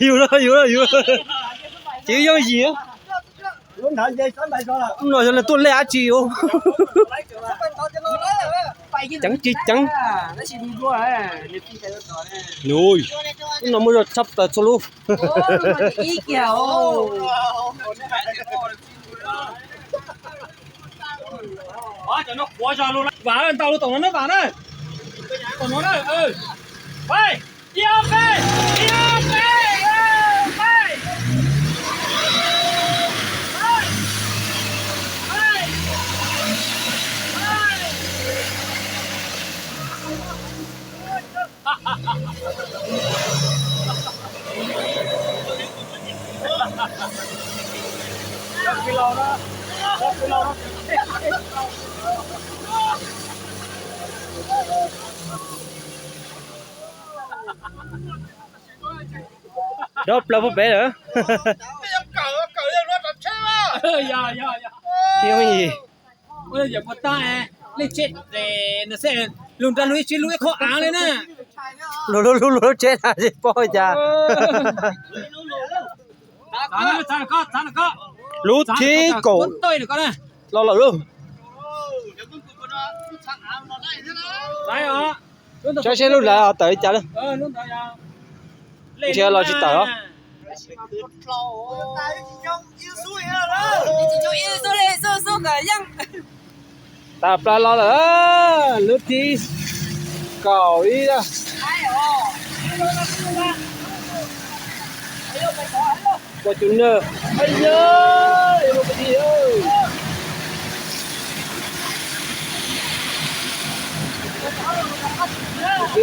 Yus no, yus no, yus. Tsis yooj yim. No yog tuaj lej dab tsi os? Ceev tsis ceev. Ub, no muaj zog tshaj plaws txhua lub. Vam ntau lub tom no na, vam na. Tom no na. Dob plaws puag pem lawm. Lug nrad lug ib tsi lug ib qho aav li na. Lug lug lug lug tsheb na tsis paub cas. Lub thib kaum los lawm lauj. Saib seb lub ntawd tawm li cas lawm. Ntshe los tsis tawm os. Tas plaws los lawm, lub thib kaum ib. Fortuner, ib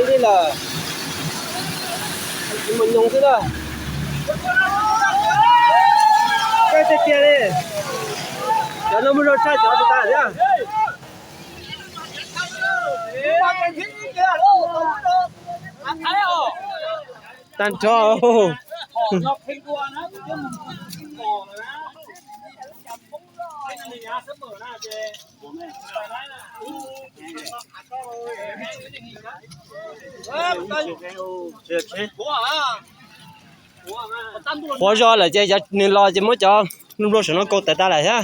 li lawm, tsis muaj nyoos xwb na. Kawg tiag tiag li. Cov no muaj zog tshaj cov tas thiab. Tag nrho. Qhuav zog lawm ces cov nws los ces muab cov nplooj saum no kaus tawm tas lawm thiab.